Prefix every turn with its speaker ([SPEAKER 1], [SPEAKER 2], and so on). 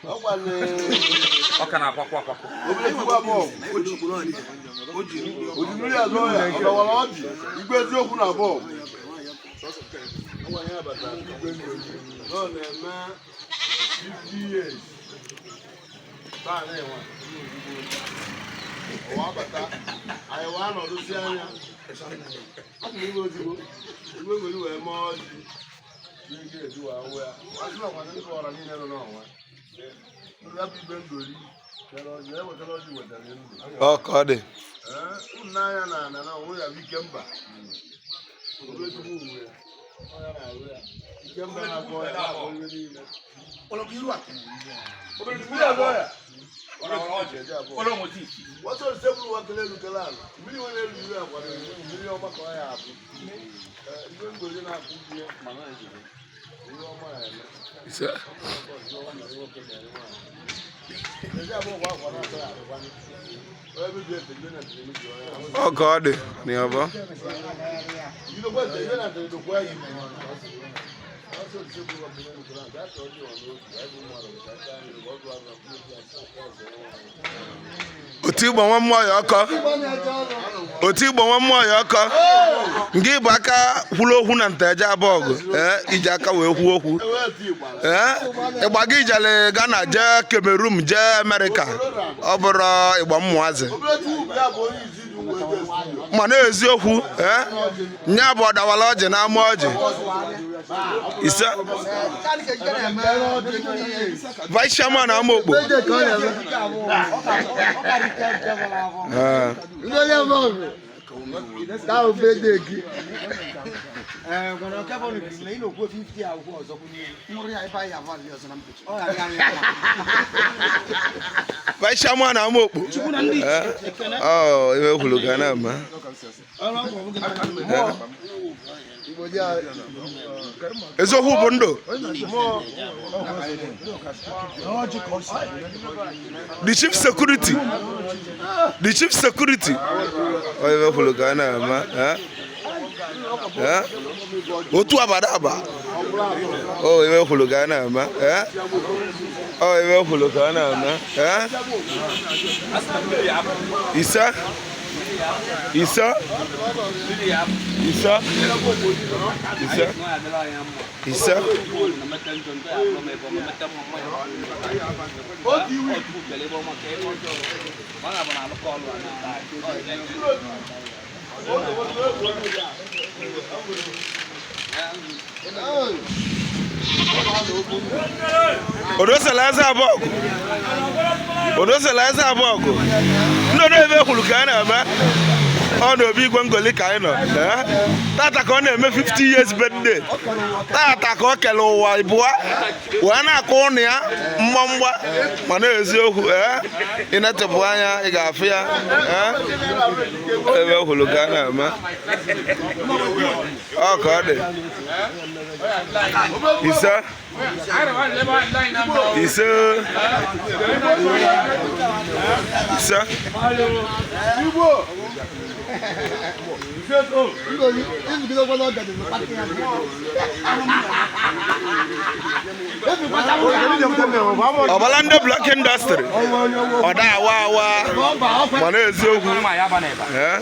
[SPEAKER 1] Ọ ka na-akwakwa akwakwa.
[SPEAKER 2] Ojimiri azọ ya, ọdọwara ọjị, igwe eziokwu na bọọlụ. Ọ na-eme 50 years. Taa na-enwe. Ụwa abata, anyị wa nọdụsi anya. Asị m igwe ozigbo, igwe nwere wee mee ọjị. N'ike eji wee wụ ya. Asị na ọkwa ndị ọra niile nọ n'ọnwa. Ndị bụ igwe ngori, tere ọjị, ewetara ọjị wetara ndụ.
[SPEAKER 3] Ọ ka ọ dị.
[SPEAKER 2] Ee, unu n'anya na ana na onwe ya bụ ike mba. Obere chukwu uwe ya. Ọ ya na-arụ ya. Ike mba na-agwọ ya na-agwọ ihe niile. Obere chukwu ya agwọ ya. Wọ́n sọ̀rọ̀ sẹ́kùrù wa kele elu kele ala. Mmiri nwere elu iru akwara elu, mmiri ọma ka ọ ya abụ. Ee, igwe ngoli na-akwụ ihe mana ihe ọma ya eme.
[SPEAKER 3] Ise.
[SPEAKER 2] Ihe ọma mere nwoke mere nwaanyị. Ezi abụọ kwa akwa na-atọ ya arụkwanụ. Onye mebie ete, igwe na-ete emebi onye ahụ.
[SPEAKER 3] Ọ ka ọ dị n'ọbọ. Otu igbo nwa mmụọ ya ọkọ. Otu igbo nwa mmụọ ya ọkọ. Nke ịbụ aka kwuru okwu na nteje abọgụ. Ee, iji aka wee kwuo okwu. Ee, ịgba gị ijele Ghana jee Cameroon jee Amerịka. Ọ bụrụ ịgba mmụazị. Mana eziokwu, ee, nya bụ ọdawala ọjị na ama ọjị. Ise. Vice chairman Amaokpo. Ee. Vice chairman Amaokpo. Ee. Ọ iwe kwuru ka na-eme. Eziokwu bụ ndụ. The chief security. The chief security. Ọ iwe kwuru ka na-eme. Ee. Ee. Otu abada aba. Ọ iwe kwuru ka na-eme. Ee. Ọ iwe kwuru ka na-eme. Ee. Ise. Ise. Ise. Ise. Ise. Odosela eze abụọ ọgụ. Odosela eze abụọ ọgụ. Ndị ọdọ ebe kwuru ka a na-eme. Ọ na obi igwe ngoli ka anyị nọ. Ee? Tata ka ọ na-eme 50 years birthday. Tata ka ọ kele ụwa ịbụa wee na-akụ ụnụ ya mgbamgba mana eziokwu ee ị netịpụ anya ị ga-afụ ya ee ebe kwuru ka a na-eme. Ọ ka ọ dị. Ise. Ise. Ise. Ọbala ndị block industry. Ọ da awa awa mana eziokwu. Ee.